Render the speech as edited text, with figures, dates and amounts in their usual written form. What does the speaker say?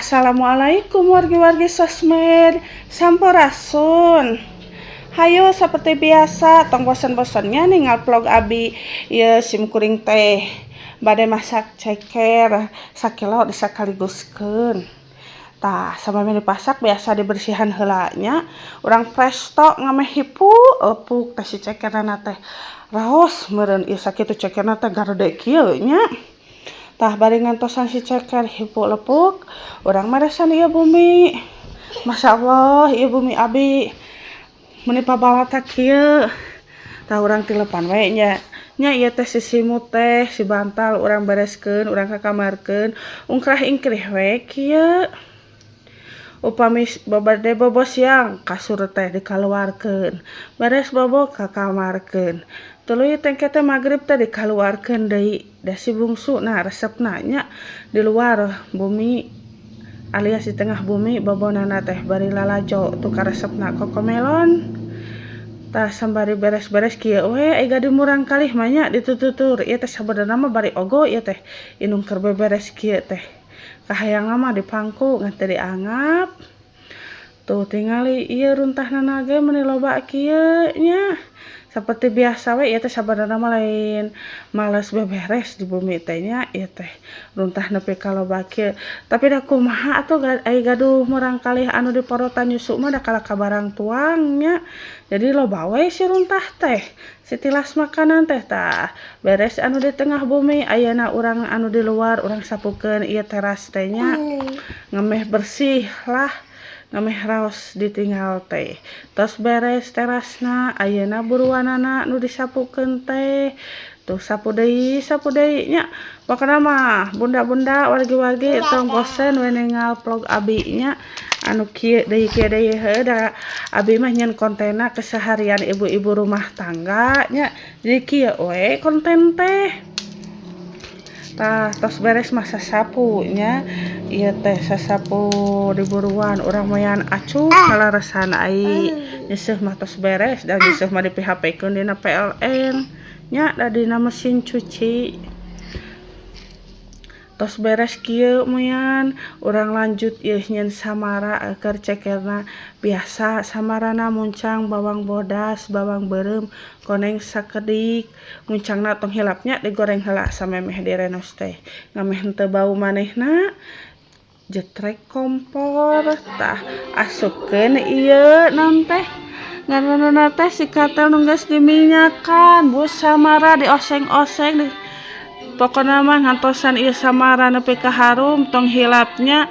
Assalamualaikum wargi-wargi sosmed. Sampurasun. Hayo, seperti biasa, tong bosan-bosannya ningal vlog abi. Ya, sim kuring teh bade masak ceker sakilo disakaliguskeun. Tah, samemeh dipasak biasa dibersihan heula nya. Urang presto ngameh hipu lepuk teh si cekerna teh. Raos meureun ieu sakitu cekerna teh garede kieu nya. Tah, bari ngantosan si ceker hipu lepuk, urang meresan ieu bumi. Masya Allah, ieu bumi abi meuni pabalata kieu. Tah, urang tilepan we nya. Nya, ieu teh si simut teh, si bantal urang bereskeun, urang kakamarkeun, ungkrah ingkrih we kieu. Upami bade bobo siang, kasur teh dikaluarkeun. Beres bobo kakamarkeun. Tuluy tengke teh magrib teh dikaluarkeun deui. Da si bungsu nah resepna nya di luar bumi alias di tengah bumi bobonana teh bari lalajo tuh karesepna Cocomelon. Tah, sambari beres-beres kieu we ai gaduh murang kalih mah nya ditututur ieu teh. Sabenerna mah bari ogo ieu teh indung keur beberes kieu teh. Kahayangna mah dipangku ngan teu dianggap. Tuh, tingali ieu runtahna ge meuni loba kieu nya. Seperti biasa we ieu teh, sabenerna mah lain males beberes di bumi teh nya, ieu teh runtah nepi ka loba kieu. Tapi da kumaha atuh, ai gaduh murang kalih anu diporotan nyusu mah da kalah ka barang tuang nya. Jadi loba we si runtah teh, si tilas makanan teh. Tah, beres anu di tengah bumi, ayeuna urang anu di luar urang sapukeun ieu teras teh nya. Ngemeh bersih lah, ngemeh raos ditinggal teh. Tos beres terasna, ayeuna buruanana nu disapukeun teh. Tuh, sapu deui nya. Pokona mah bunda-bunda, wargi-wargi, tong bosen we ningal vlog abi nya anu kieu deui heueuh. Da abi mah nyieun kontenna keseharian ibu-ibu rumah tangga nya, jadi kieu we konten teh. Tah, tos beres mah sasapu nya ieu teh, sasapu di buruan urang moyan acuk kaleresan. Ai nyeuseuh mah tos beres da nyeuseuh mah di PHP-keun dina PLN nya, da dina mesin cuci. Tos beres kieu moyan, urang lanjut ieu nyieun samara keur cekerna. Biasa samarana muncang, bawang bodas, bawang beureum, koneng sakedik. Muncangna tong hilap nya, digoreng heula samemeh direnos teh, ngameh henteu bau manehna. Jetrek kompor. Tah, asupkeun ieu naon teh ngaranna teh, si katel nu geus diminyakan. Bu, samara dioseng-oseng di pokona mah ngantosan ieu samara nepi ka harum. Tong hilap nya.